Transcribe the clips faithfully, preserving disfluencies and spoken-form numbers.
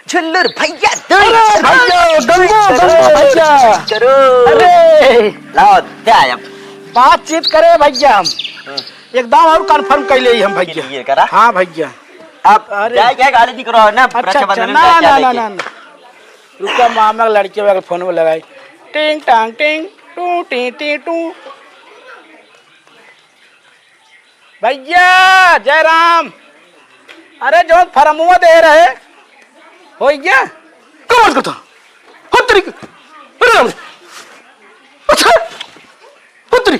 छुल्लुर भैया, दो अरे छुल्लुर। भैया, गंगू, गंगू भैया। करो। अरे। लाओ, दे आया। बातचीत करे भैया हम। हाँ। एकदम और confirm कर ले हम भैया। ये करा। हाँ भैया। आप अरे। जाए क्या गाड़ी दिख रहा है ना, अच्छा, रक्षाबंधन अच्छा, में ना, क्या ना, ना, लेके? ना, ना। रुका, मामा लड़के वाले फोन में लगाई। टिंग टांग टिंग, टू टी टी टू। भैया, जय राम। अरे, जौन फरमुआ दे रहे, होइ गया? कमाल करता। हो तेरी, अरे राम रे। अच्छा, हो तेरी,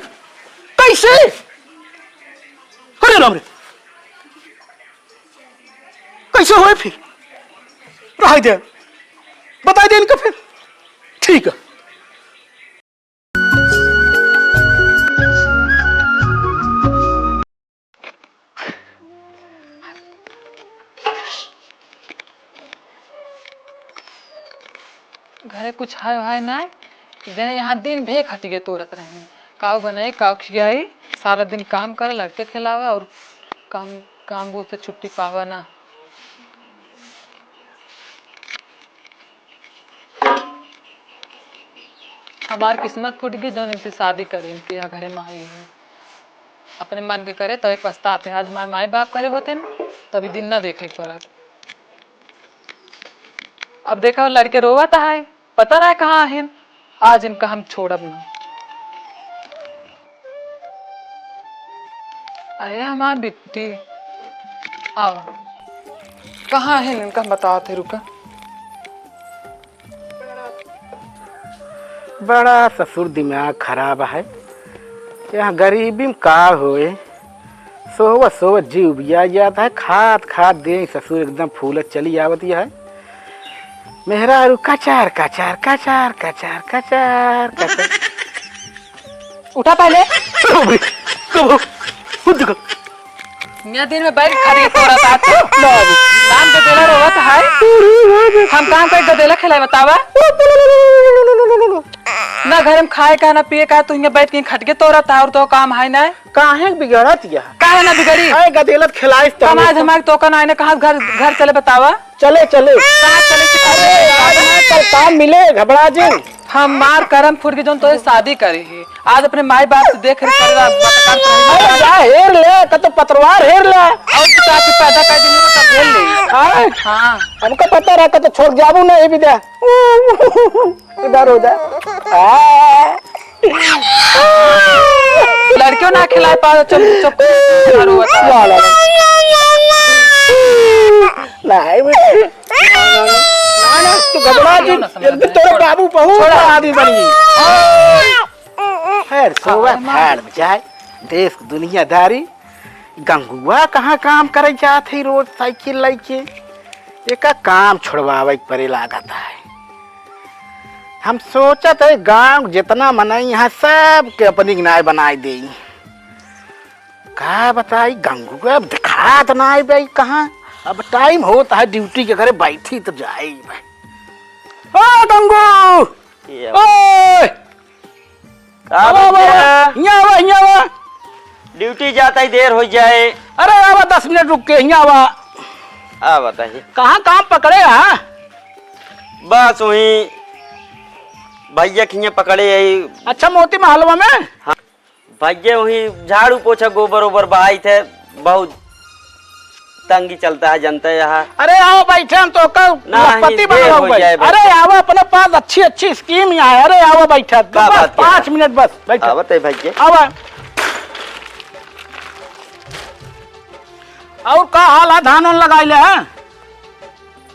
कैसे? अरे राम रे, कैसे होए फिर? रहाई दे, बताई दे इनका फिर। ठीक है। घरे कुछ है, है ना? इधर यहाँ दिन भे खटिए तोड़त रहे। काऊ बनाई, काऊ खियाई, सारा दिन काम करे, लड़के खिलावे और काम, काम वो से छुट्टी पावे ना। हमार किस्मत फूट गई, जौन इनसे शादी करे, इनके यहाँ घरे में आई है। अपने मन के करे, तभी पछताते हैं। आज हमारे माई बाप करे होते न, तभी दिन ना देखे के पड़त। अब देखा, लड़के रोवत है, पता ना कहाँ है। आज इनका हम छोड़ब ना। अरे हमार बिट्टी, आओ, कहाँ है इनका, हम बताओ थे, रुका। बड़ा ससुर दिमाग खराब है। यहाँ गरीबी में का होए, सोवत सोवत जीव उबिया जात है, खात खात देह ससुर एकदम फूलत चली आवत है। मेहरारू कचार कचार कचार कचार कचार कचार। उठा पहले। अबे, कब हो? खुद देखो। मैं दिन में बैठ खड़ी तोरा साथ। ना अभी। नाम गदेला रोवत है। हम काम कर गदेला खिलाए बतावा। ना घर में खाए का, ना पिए का, तू यहाँ बैठ के खटके तोरा था और तो काम है ना। काहे बिगड़त यह? काहे ना बिगड़ी? अरे गदेलत खिलाइस तो कमाए हमको। धमाए तो का ना, कहाँ घर, घर चले बतावा। चले, चले। कहाँ चले से अरे यार, ना कल काम मिले, घबरा जिन। हमार करम फूट के जौन तोरे शादी करे है। आज अपने माई बाप से देख रे करे रा-, बतकार करे। अरे जा हेर ले, कतो पतवार हेर ले। और तू ताकि पैदा कर दिन तो सब हेर ले। हाँ? हाँ। हमको पता रहा कतो छोड़ जाबू ना ये विद्या। इधर हो जा। हाँ। लड़कियों ना खिला पा, चुप, चुप, चुप, रो बता। ला, ला, ला। नहीं, बेटा। ना, ना, तू घबरा जिन, एक दिन तोरे बाबू बहुत बड़ा आदमी बनी। खैर, सोवा अरे माँ। फाड़ में जाए, देश दुनियादारी, गंगुआ कहाँ काम करे जात है रोज साइकिल लइके, एका काम छोड़वावे के परे लागत है। हम सोचत है गांव जितना मनई यहाँ सबके अपनी नाय बनाए देई। का बताई, गंगू के अब दिखात ना आई भाई कहाँ। अब टाइम होत है ड्यूटी के, घरे बैठी तो जाई भाई। ओ गंगू! ये ओए! का आवा, आवा, भैया? आवा। हियाँ आवा, हियाँ आवा। ड्यूटी जाता ही देर हो जाए। अरे आवा, दस मिनट रुक के, हियाँ आवा। आ बताइए। कहाँ काम पकड़े हा? बस वही भैया के हियाँ पकड़े है। अच्छा, मोती महलवा में? हाँ। भैया वही झाड़ू पोछा गोबर ओबर बहाई थे, बहुत तंगी चलता है, जनता यहाँ। अरे आओ बैठे, हम तो का नहीं, लखपति देर बना हो हुआ है। जाए भाई। अरे आओ, अपने पास अच्छी अच्छी स्कीम यहाँ है। अरे आओ बैठे, का बस बात कह रहे? पाँच मिनट बस बैठे। आवत है भैया। आओ। और का हाल है, धान उन लगाई ले हैं?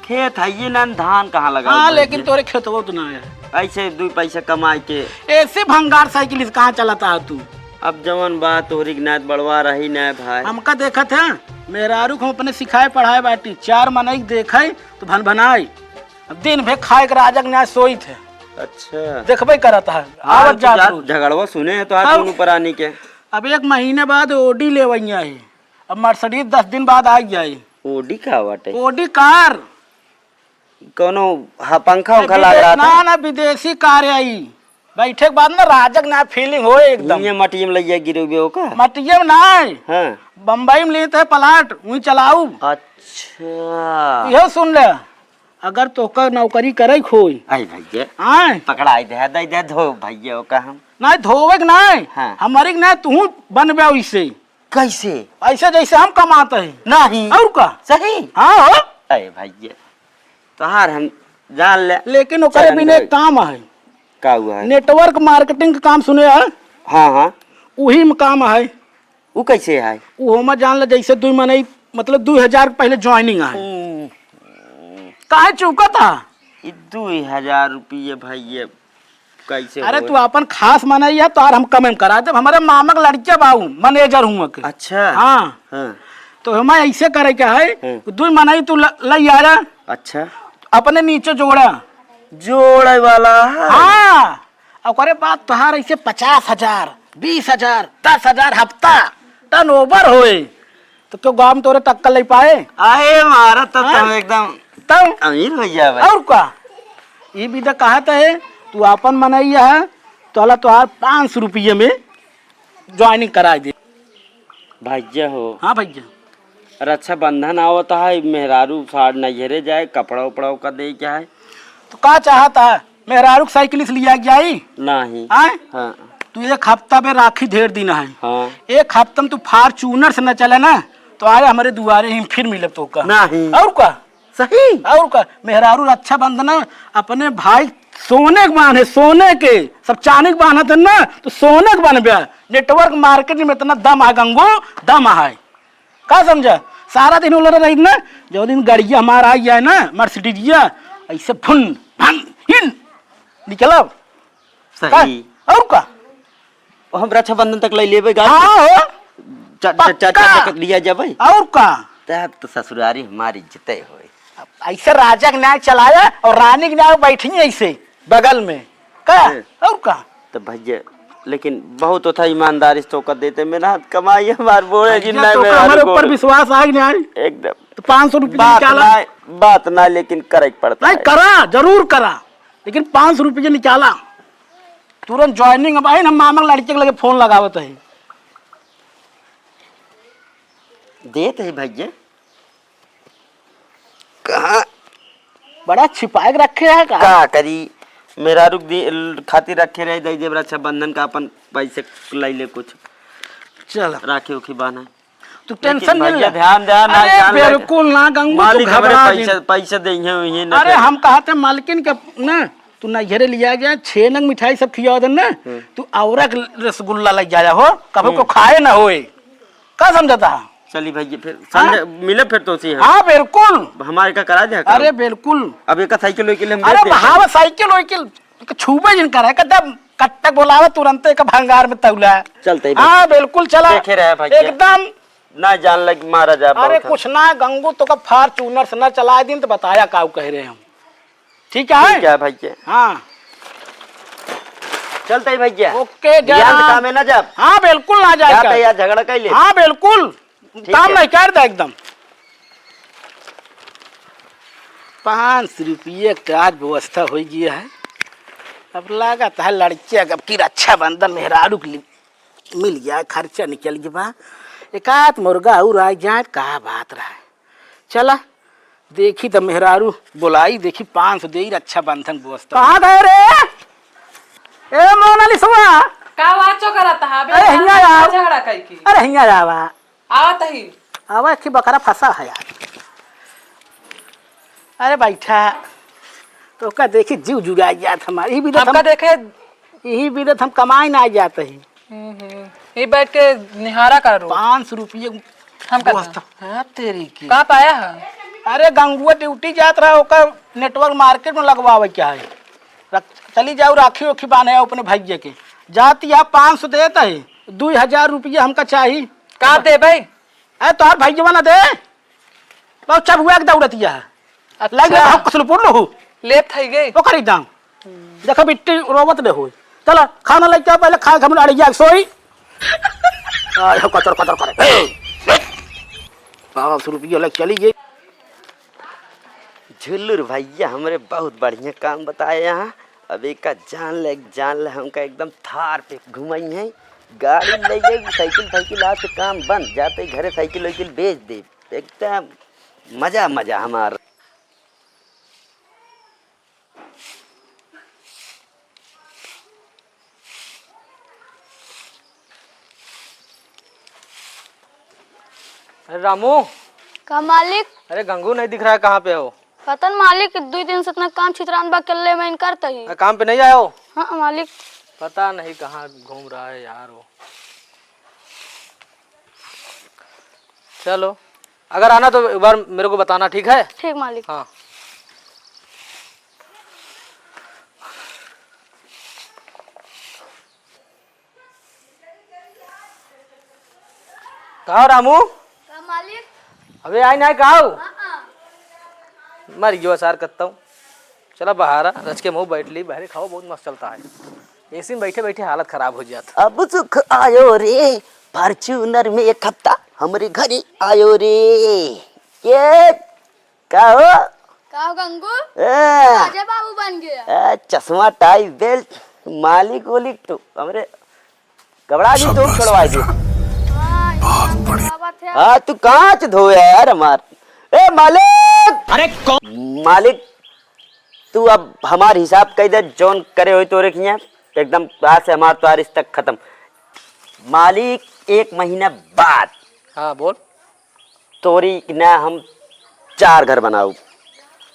खेत है ये ना, धान कहाँ लगा हाँ, हुआ है लेकिन ये? तोरे खेतवा तो ना है। ऐसे दो पैसा कमाए के। ऐसे भंगार साइकिल से कहाँ चलाता है तू? अब जवन बात तोहरी के नात बड़वा रही ना भाई। हमका देखत है, मेहरारू को हम अपने सिखाए पढ़ाए बाटी, चार मनई देखे तो भन भनाई। अब दिन भे खाए के राजक न्याय सोई थे। अच्छा। देखबे करत है, हाँ, आवत तो जात जा, रोज। झगड़वा सुने है तो आज अब दोनों परानी के। अब एक महीने बाद ओडी लेवैया है। अब मर्सिडीज दस दिन बाद आ जाए। ओडी का बाटे? Audi car. कौनो हा, पंखा उंखा विदे-, लाग रहा ना, था? ना, विदेशी कार आई। बैठे के बाद ना राजक ना फीलिंग होए एकदम। ये मटिया में लइया गिरे हुए हो का? मटिया में ना। हाँ। बम्बई में लेते हैं प्लाट, वहीं चलाऊ। अच्छा। यह सुन ले। अगर तोहका नौकरी करे के होई। आई भैया। आय? पकड़ाई दे, दे, दे, धो भैया ओका हम। नाहीं, धोवे के नाहीं। हाँ। हमरी के नाहीं, तू बनबे ओइसे। कैसे? ऐसे जैसे हम कमाते हैं। नाहीं। और का? सही? हाँ हो। अरे भैया, तोहार हम जान ले। लेकिन ओकरे चरण बिना भाई। एक काम है। का हुआ है? Network marketing का काम सुने है? हाँ, हाँ। उही में काम है। उ कैसे है? उहो में जान ले, जैसे दुई मनई, मतलब, दुई हजार पहले joining है। हम्म। काहे चूकत है? ई दुई हजार रुपये भाई, ये कैसे अरे, होए? तू अपन खास मनई है, तोहार हम कमे में करा देब। हमरे मामा के लड़के बाऊ, manager हुआ के। अच्छा। हाँ। हाँ। तो हमें ऐसे करे के है, हाँ। कि दुई मनई तू ल-, लई आ जा। अच्छा। अपने नीचे जोड़ा। जोड़े वाला है? हाँ। ओकरे बाद तोहार ऐसे पचास हजार, बीस हजार, दस हजार हफ्ता turnover होए, तो क्यों गाँव में तोरे टक्कर ले पाए? अरे मारा, तब तो हाँ? हम एकदम तब अमीर हो गया भाई। और का? ई विदा कहत है, तू आपन मनई है, तो हला तोहार पाँच सौ रुपये में joining कराई दे। भैया हो। हाँ भैया। रक्षाबंधन आवत है, मेहरारू साड़ नैहरे जाए, कपड़ा उपड़ा ओका दे के आए। तो का चाहत है? मेहरारू के साइकिल से लिया के जाई? नहीं। आए? हाँ। तू एक हफ्ता में राखी ढेर दिन है। हाँ। एक हफ्ता में तू Fortuner से न चले ना, तो आए हमरे दुआरे ही फिर मिलब तोका। नहीं। और का? सही। और का? मेहरारू रक्षाबंधन अपने भाई सोने के बांधे, सोने के, सब चांदी के बांधत है ना, तो सोने के बांधबे। Network marketing में इतना दम है गंगू, दम है। का समझा? सारा दिन उलर रही ना, जो दिन गड़िया हमारा आई जाए ना, Mercedesया, ऐसे फुन, फन, हिन, निकलब। सही। का? और का? हम रक्षाबंधन तक ले लेबे गाड़ी। हाँ हो। चा-, चा-, चा-, पक्का। चा-, चा-, लिया जाबे। और का? तब तो ससुरारी हमारी इज्जते होए। अब ऐसे राजा के न्याय चलाया और रानी के न्याय बैठी ऐसे बगल में। का? हैं। और का? तो भैया, लेकिन बहुत तो था ईमानदारी से तोका देते, मेहनत कमाई हमार बोले जिन भैया, नहीं तोका मेहरारू हमारे ऊपर बोले। विश्वास आ गया है। एकदम। तो पाँच सौ रुपये बात निकाला। ना, बात ना, लेकिन करे के पड़ता नहीं, है। करा, जरूर करा, लेकिन पाँच सौ रुपये निकाला। तुरंत joining अब आई ना, हम मामा के लड़के के लगे फोन लगावत है। देत है भैया। कहाँ? बड़ा छिपाए के रखे है का? का करी, मेहरारू के दे-, खातिर रखे रहे, दे देब रक्षाबंधन का, अपन पैसे लाई ले कुछ। चल। राखी उखी बांधे। तू लेकिन tension भैया, नहीं ले। ध्यान दे, ना अरे जान ले। बिल्कुल ना गंगू, तू मालिक हमरे घबरा पैसे, जिन। पैसे दे हैं, उन्हें ना अरे दे। हम कहते मालकिन के ना, तू नैहरे लिया गया, छेनक मिठाई सब खिया दे ना, हम्म। तू औरा के रसगुल्ला लग जाया हो, कभी हम्म। को खाए ना होए। का समझता है? चली भैया, फिर हाँ? संडे मिले फिर तो उसी हम। हाँ, बिल्कुल। हमारे का करा दे काम। अरे, बिल्कुल। अब एक साइकिल वाइकिल हम अरे, देते हैं। हाँ, साइकिल वाइकिल, एक छूबे जिन करे, एकदम कट्टक बोलावे तुरंते एक भंगार में तौला। चलते ही हाँ, भैया। बिल्कुल, चला। देखे रहे भैया। एकदम। ना जान लग मारा जा अरे, बहुत हम। कुछ ना, गंगू तो का Fortuner से ना चलाए दिन तो बताया काऊ कह रहे हम। ठीक है? ठीक है भैया। हाँ। चलते ही भैया। OK, ध्यान से जाना। काम है ना जब। हाँ, बिल्कुल ना जाए जाते कर। यार, झगड़ा कर ले। हाँ, बिल्कुल। ठीक काम है। नहीं कर दे एकदम। पाँच सौ रुपये का आज व्यवस्था हो गई है। अब लागत है लड़के अब की रक्षाबंधन मेहरारू के लिए मिल गया, खर्चा निकल गया बा। एक आध मुर्गा और आ जाए, का बात रहे। चला, देखी त मेहरारू बोलाई, देखी पाँच सौ देई, रक्षाबंधन व्यवस्था। कहाँ गए रे? ए मोनालिसवा! का बात चो करत हा? अरे, हियाँ आओ। झगड़ा कई की? अरे, हियाँ आवा। आवत ही। आवा कि बकरा फंसा है यार। अरे, बैठा। तो का देखी जीव जुड़ा जात हमार। यही बिदत हमका हम, देखे। यही बिदत हम कमाई ना जात ही। हम्म, हम्म। ये बैठ के निहारा करो। पाँच सौ रुपये हम का व्यवस्था। हाँ, तेरी की। का पाया है? अरे, गंगुआ ड्यूटी जात रहा, ओकर network market में लगवावे के है। रख-, चली जाऊ, राखी ओखी बांधे अपने भैया के। जाती है, पाँच सौ देत है, दुई हजार रुपया हमका चाही। का देबे? अरे, तोहार भैया ना दे। बहुत चबुआ के दौड़तिया है। अच्छा। लग गया हम कसलपुर लो हो। लेत है गए। ओकरी दाम। देखो बिट्टी रोवत ले होई। चलो, खाना लेके आओ, पहले खाए, हम अड़िया के सोई। आ, ये कचर कचर करे। पाँच सौ रुपया लेके चली गई। झुल्लुर भैया हमरे बहुत बढ़िया काम बताए यहाँ। अब एका जान ले, जान ले, हमका एकदम थार पे घुमाई है। गाड़ी ले जाई, साइकिल, साइकिल आज से काम बंद, जाते घरे साइकिल वाइकिल बेच दे। एकदम मजा, मजा हमार। अरे रामू। का मालिक? अरे गंगू नहीं दिख रहा है, कहाँ पे हो? पता न मालिक, दुइ दिन से इतना काम छितरान बा, अकेले में इनकर तही। अरे काम पे नहीं आयो? हाँ मालिक। पता नहीं कहाँ घूम रहा है यार वो। चलो, अगर आना तो एक बार मेरे को बताना, ठीक है? ठीक मालिक। हाँ। का हो रामू? का मालिक? अबे आई ना का हो? हाँ, हाँ। मर गयो सार कत्ता हूँ। चला बाहर आ, रच के मुँह बैठ ली, बाहरे खाओ, बहुत मस्त चलता है। एसी में बैठे बैठे हालत खराब हो जाता। अब सुख आयो रे, Fortuner में एक हफ्ता हमरे घरे आयो रे। ये का हो? का हो गंगू? ए। राजा बाबू बन गया। ए, चश्मा, टाई, बेल्ट, मालिक ओलिक तो हमरे घबरा गई, तो छोड़वा दे। वाह, ये बहुत बढ़िया। क्या बात है? हाँ, तू कांच धोए है यार हमार। ए मालिक! अरे कौन? मालिक, तू अब हमार हिसाब कई दे, जौन करे होई तोरे किया, एकदम आज से हमार तो रिश्ता खत्म। मालिक, एक महीना बाद। हाँ, बोल। तोरी ना हम चार घर बनाऊ।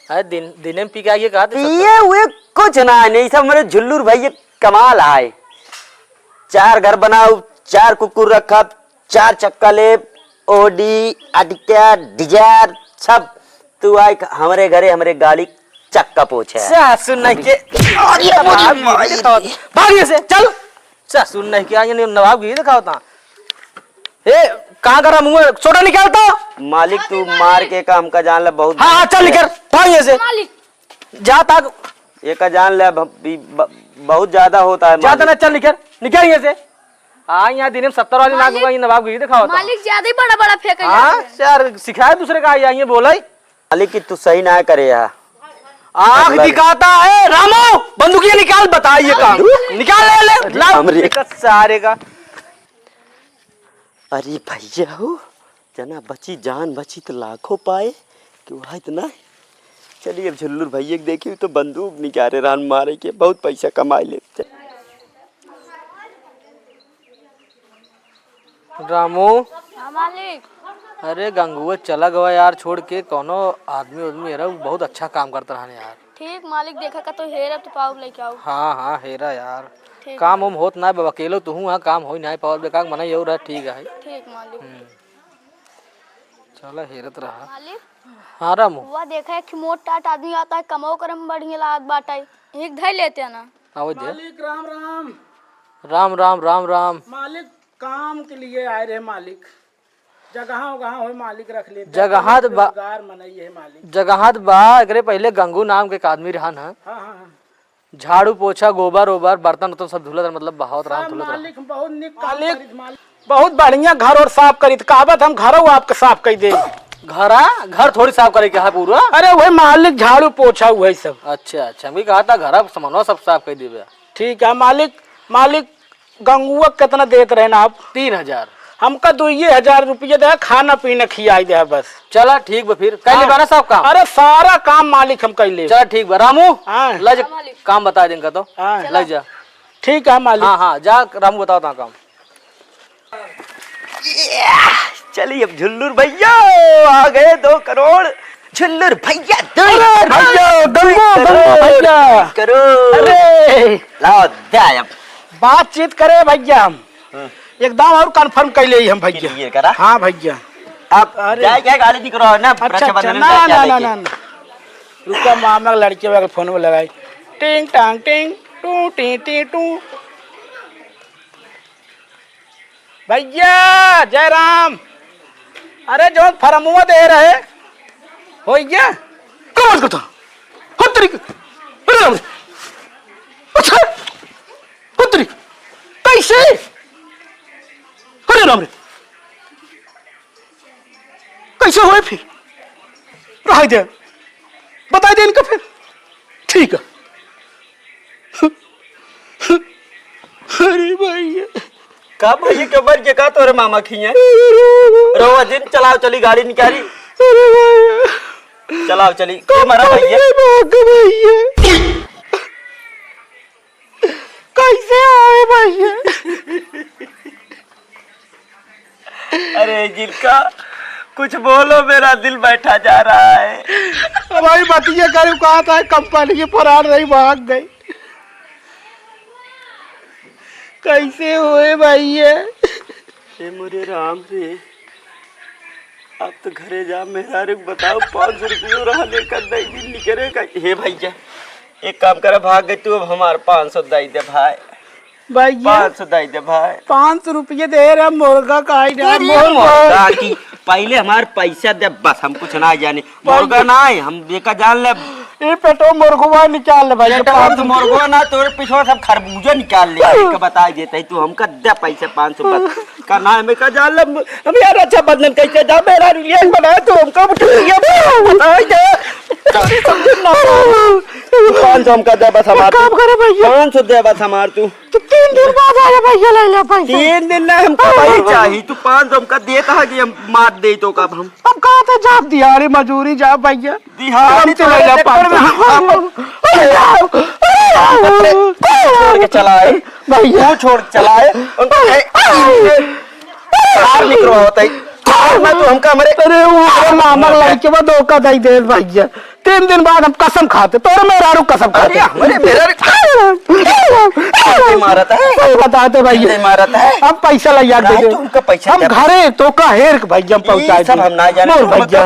अरे दिन, दिने में पी के आइए कहा थे पिए हुए कुछ ना है, नहीं सब मेरे झुल्लूर भाई ये कमाल आए। चार घर बनाऊ, चार कुकुर रखब, चार चक्का लेब, ओडी, अटिका, डिजायर, सब। तू आए हमरे घरे, हमरे गाड़ी चक्का पोछे। सासू नहीं के। अरे, अरे, भाग भाग, ये भाग। भाग ये से, चल। सासू नहीं के, आइए नवाब की दिखाओ ता। ए, कहाँ करा मुँह, सोटा निकाल तो। मालिक, तू मार के का हमका जान ले बहुत। हाँ, हाँ, चल निकल, भाग यहाँ से। मालिक। जा तक। ये का जान ले, अब ई ब-, बहुत ज्यादा होता है, ज्यादा मालिक। ना, चल निकल, निकल यहाँ से। आ, यहाँ दिन में सत्तर वाली नाक मालिक, हुआ, ये नवाब की दिखाओ तो। मालिक, ज्यादा ही बड़ा बड़ा फेंके हाँ, जाते हैं। यार, सिखाए दूसरे का, यहाँ ये बोला ही। मालिक की तू सही ना करे यार। आँख मतलब दिखाता है, रामू, बंदूकिया निकाल, बता ये काम। बंदूक? निकाल, ले, ले, लाओ, अरे। एक सारे का। अरे भैया हो, जना बची, जान बची तो लाखों पाए, कि वह इतना। चलिए अब झुल्लूर भैया के देखी तो बंदूक निकाले रान मारे के, बहुत पैसा कमाई लेते। रामू। हाँ, मालिक। अरे, गंगुआ चला गवा यार, छोड़ के। कौनो आदमी उदमी हेरा, उ बहुत अच्छा काम करत रहन यार। ठीक, मालिक, देखा का तो हेरा तो पाउब, लेके आउब। हाँ, हाँ, हेरा यार। ठीक, काम मालिक। उम होत ना बा, अकेलो तू हूँ, हाँ, काम होई ना पावत, बेकार मनई और रह, ठीक है। ठीक, मालिक। हम्म। चला, हेरत रहा। मालिक। हाँ, रामू। वह देखा, एक मोट टाट आदमी आता है, कमो करम बढ़िया लागत बाटे, एक धै लेते ना। आवत जे। मालिक, राम, राम। राम, राम, राम, राम। मालिक, काम के लिए आए रहे मालिक, जगह उगह होए मालिक रख लेते, जगह त बा-, बेरोजगार मनई है मालिक। जगह त बा, एकरे पहिले गंगू नाम के एक आदमी रहन है। हाँ, हाँ, हाँ। झाड़ू पोछा, गोबर ओबर, बर्तन उर्तन सब धुलत रहन, मतलब बहावत रहन, सब धुलत रहन। मालिक, हम बहुत निक काम मालिक, करित मालिक। बहुत बढ़िया घर और साफ करित, कहबत हम घरौ आपके साफ कइ दे। घरा? घर थोड़ी साफ करे के है पूरा। अरे वही मालिक झाड़ू पोछा वही सब। अच्छा, अच्छा, हम भी कहा था घरा समनवा सब साफ कइ देबे। ठीक है मालिक, मालिक गंगुआ कितना देत रहे ना आप? तीन हजार। हमका दुइये हजार रुपया दे, खाना पीना खियाई दे बस। चला ठीक बा फिर, कइ हाँ। लेबा ना सब काम? अरे सारा काम मालिक हम कइ लेब। चला ठीक बा। रामू, हाँ। ले जा, हाँ, मालिक। काम बता देंगे तो। हाँ। ले जा। ठीक है मालिक। हाँ, हाँ, जा रामू बताओ ता काम। चलिए अब झुल्लूर भैया आ गए, दो करोड़। झुल्लूर भैया, दो अरे करोड़। भैया, दो दंगो, करोड़, दंगो भैया। दो करोड़। अरे। लाओ, दे अब। बातचीत करे भैया हम। हाँ। एकदम और confirm कइ लेई हम भैया। Clear करा। हाँ भैया। अब अरे। जाए क्या गाड़ी निकलो ना, अच्छा, रक्षाबंधन अच्छा, में ना, क्या ना, ना, लेके? ना, ना। रुका, मामा के लड़के वाले phone में लगाई। टिंग टांग टिंग, टू टी टी टू। भैया, जय राम। अरे, जौन फरमुआ दे रहे, होइ गया? का बात करता? हो तेरी के। अरे राम रे। अच्छा। हो तेरी। कैसे? अरे राम रे। कैसे होए फिर? रह दे। बताइ दे इनका फिर। ठीक है। अरे भैया। का भैया के मर के का तोरे मामा खिए? अरे बाबा। रवा दिन चलाओ चली गाड़ी निकाली। अरे भैया। चलाओ चली। का ये मरा भैया। भैया, भाग भैया। कैसे आए भैया? अरे जिनका कुछ बोलो, मेरा दिल बैठा जा रहा है। भाई, बतिया करे, कहा था कंपनी के फरार रही, भाग गई। कैसे होए भाई ये? हे मोरे राम रे, अब तो घरे जा, मेहरारू के बताओ, पाँच सौ रुपयो रहा लेकर दे दिन निकरे का। हे भैया, एक काम करा, भाग गई तू, अब हमार पाँच सौ दे दे भाई। भैया, पाँच सौ दे दे भाई। पाँच सौ रुपये दे रहा, मुर्गा का आई ना, अरे मुर्गा। मुर्गा की, पहले हमार पैसा दे, बस हम कुछ ना जाने। मुर्गा ना है, हम बेका जान ले। ए पेटो मुर्गवा निकाल ले भाई, पेटवा पाँच तो मुर्गवा ना, तोरे पिछवा सब खरबूजा निकाल ले। एक बता देते ही तू हमका दे पैसा पाँच सौ बस। का ना है, मैं का जान ले, हम यार रक्षाबंधन कैसे जा, मेरा रिलेशन बनाए तो हमका ये बताए दे। तू पाँच सौ हमका दे बस हमार काम तू। करे भैया। पाँच सौ दे बस हमार तू। तो तीन दिन बाद आया भैया, ले ले पैसा। तीन दिन ना, हमका अरे भाई भैया। चाहिए। तू पाँच सौ हमका देता है कि हम मार दे तो कब हम। अब कहाँ था जाब दिहाड़ी मजूरी जाब भैया। दिहाड़ी हम तो ले ले चक्कर में पाँच सौ। हम अरे यार, अरे यार। छोड़ के चला है। भैया। तू छोड़ के चला है। उनका है, बाहर निकलवा होता है। छोड़ ना तू हमका हमारे अरे वो मामा लड़के में धोखा दे दे भैया। तीन दिन बाद हम कसम खाते, तोरे मेहरारू कसम खाते। अरे, हमरे मेहरारू मारत है। सही बताते भैया। मारत है। हम पैसा लइया के दे दे। तुमका पैसा हम दे। घरे तोका हेर के भैया हम पहुँचा दे। सब हम ना जाने। बोल भैया।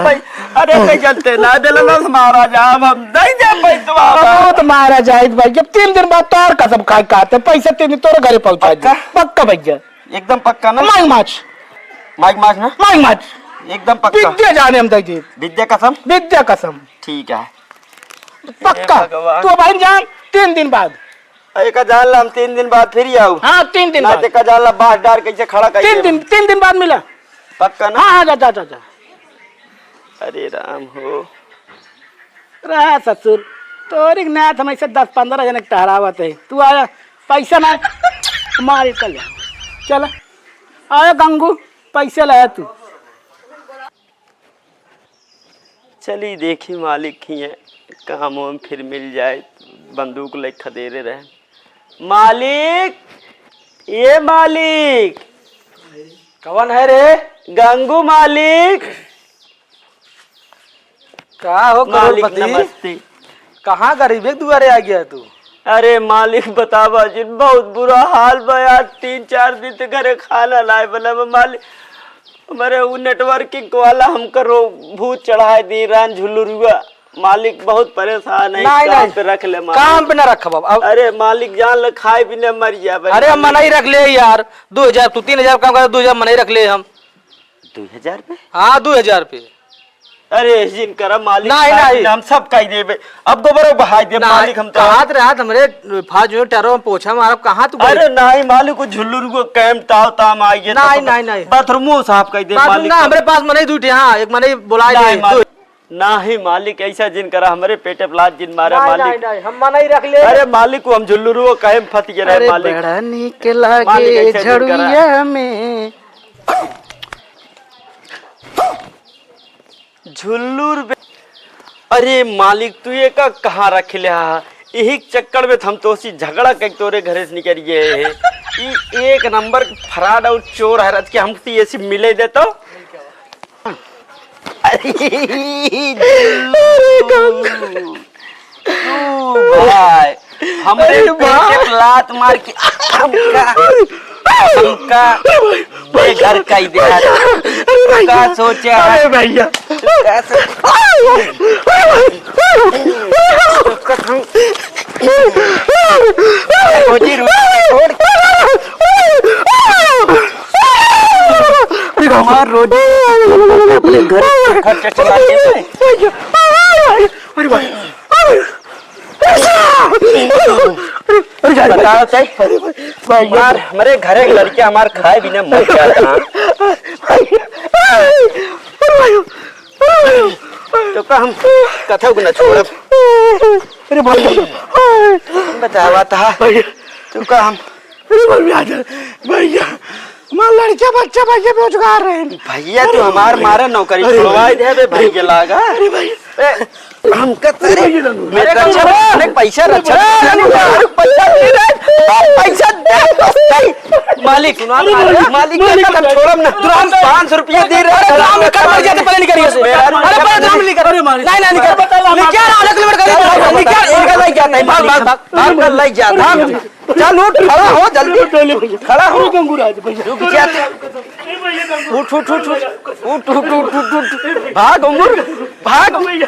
अरे, कहीं चलते ना दिला ना हमारा जा, अब हम नहीं जा पाई तुम्हारा। बहुत मारा जाए भाई, जब तीन दिन बाद तोर कसम खा के आते, पैसा तीन दिन तोरे घरे पहुँचा दे। पक्का? पक्का भैया। एकदम पक्का ना? माइक माच। माइक माच ना? माइक माच। एकदम पक्का। विद्या जाने हम दे दे। विद्या कसम? विद्या कसम। ठीक है। पक्का। हे भगवान। तू भाई जान, तीन दिन बाद। अरे का जान ला, हम तीन दिन बाद फिर ही आऊ। हाँ, तीन दिन ना बाद। ते का जान ला, बांस डार कैसे खड़ा कर तीन दे। दिन, तीन दिन बाद मिला। पक्का ना? हाँ, हाँ, जा, जा, जा, जा। अरे राम हो। रहा ससुर, तोरी के नाथ हम ऐसे दस पन्द्रह जने के टहरावत है। तू आया, पैसा ना, मार कल। चला, आया गंगू, पैसे लाया तू। चली देखी मालिक हियाँ काम वाम फिर मिल जाए, बंदूक लेके खदेरे रहे। मालिक, ए मालिक। कवन है रे? गंगू मालिक। का हो मालिक, करोड़पति? नमस्ते। कहाँ गरीबे के दुआरे आ गया तू? अरे मालिक, बतावा जिन, बहुत बुरा हाल बा यार। तीन चार दिन से घरे खाना नाय बना बा मालिक। हमरे उ नेटवर्किंग वाला हमका रो-, भूत चढ़ाए दी रान झुलुरुआ। मालिक बहुत परेशान है, नाय, काम नाय। पे रख ले मालिक। काम पे ना रखब अब। अरे मालिक, जान ले खाए पीने मर जाए। अरे हम मनई रख ले यार, दो हजार, तू तीन हजार काम करे, दो हजार मनई रख ले हम। दो हजार पे? हाँ, दो हजार पे। अरे, जिन करा मालिक, नाहीं, खाए नाहीं। पीने हम सब कही देबे। अब गोबर बहाई देब नाहीं, मालिक, हम तो। कहत रहत हमरे फाजू टरो में पोछा मारब, कहाँ तू गई? अरे नाहीं मालिक, वो झुल्लुर को कैम ताव ताम आई है, नाहीं, तो नाहीं, नाहीं। बाथरूमो साफ कही देब बाथरूम मालिक। ना, हमरे पास मनई दुइ ठे, हाँ, एक मनई बुलाए नाहीं दे, मालिक, दुइ। नाहीं मालिक, ऐसा जिन करा, हमरे पेटे पे लात जिन मारा नाहीं, मालिक। नाहीं, नाहीं, हम मनई रख ले। अरे मालिक, वो हम झुल्लुर को कैम फंस गए रहे अरे मालिक। बड़ा नीक मालिक, लागे ऐसा जिन करा। झड़ुइया में। झुल्लुर बे-, अरे मालिक, तू ये का कहाँ रख ले हा? यही चक्कर में हम तोसी झगड़ा कइ तोरे घरे से निकल गए हैं। ई एक नंबर fraud और चोर है, रच के हमसे ये से मिले दे तो। अरे झुल्लुर। तू भाई, हमरे अरे पेट भाई। पे लात मार के हमका, हमका बेघर कई दे। अरे भाई, का सोचे है? अरे भैया। तू का सोचे? रोजी रोटी छोड़। अरे बाबा। हमार रोजी अपने घर खर्चा चला के। अरे भाई। अरे, अरे, अरे, बताओ, सही? अरे, भाई, भाई, यार, हमरे घरे के लड़के हमार खाए बिना मर जात हैं। अरे, भाई, तो का हम कथा को ना छोड़ब? अरे, भाई, बतावा था। भाई। तो का हम अरे, भाई, भैया, भैया। हमार लड़के बच्चे भैया बेरोजगार रहे। भैया, तू हमार मारे नौकरी अरे छोड़वाई भाई। दे बे भाई के लागा। अरे भाई। ए, हमका अरे तेरे भाई, ये रंग। मेरे अरे रक्षा, अरे पैसा रक्षा। अरे, अरे, अरे, पैसा दे रहे। अब पैसा दे, दोस्ती। मालिक, सुना, अरे, मालिक, मालिक, मालिक, मालिक, हम छोड़ब ना। तुरंत पाँच सौ रुपया दे रहे। अरे, ग्राम में कर मर जाते, पहले निकलिए से। मेरा अरे, पहले ग्राम में निकल। अरे, मालिक। नहीं, नहीं, निकल। बता, बता, निकल, बता। आधा किलोमीटर करीब। बता, बता, निकल, बता। इनका ले जाता है, भाग, भाग, भाग। भाग, भाग, ले जाता है। चल, उठ, खड़ा हो, जल्दी। पहले भैया। खड़ा हो। अरे, गंगूराज भैया। रुक जाते। अरे, भैया, गंगू। उठ, उठ, उठ, उठ। उठ, उठ, उठ, उठ, उठ। भाग, अंगूर, भाग।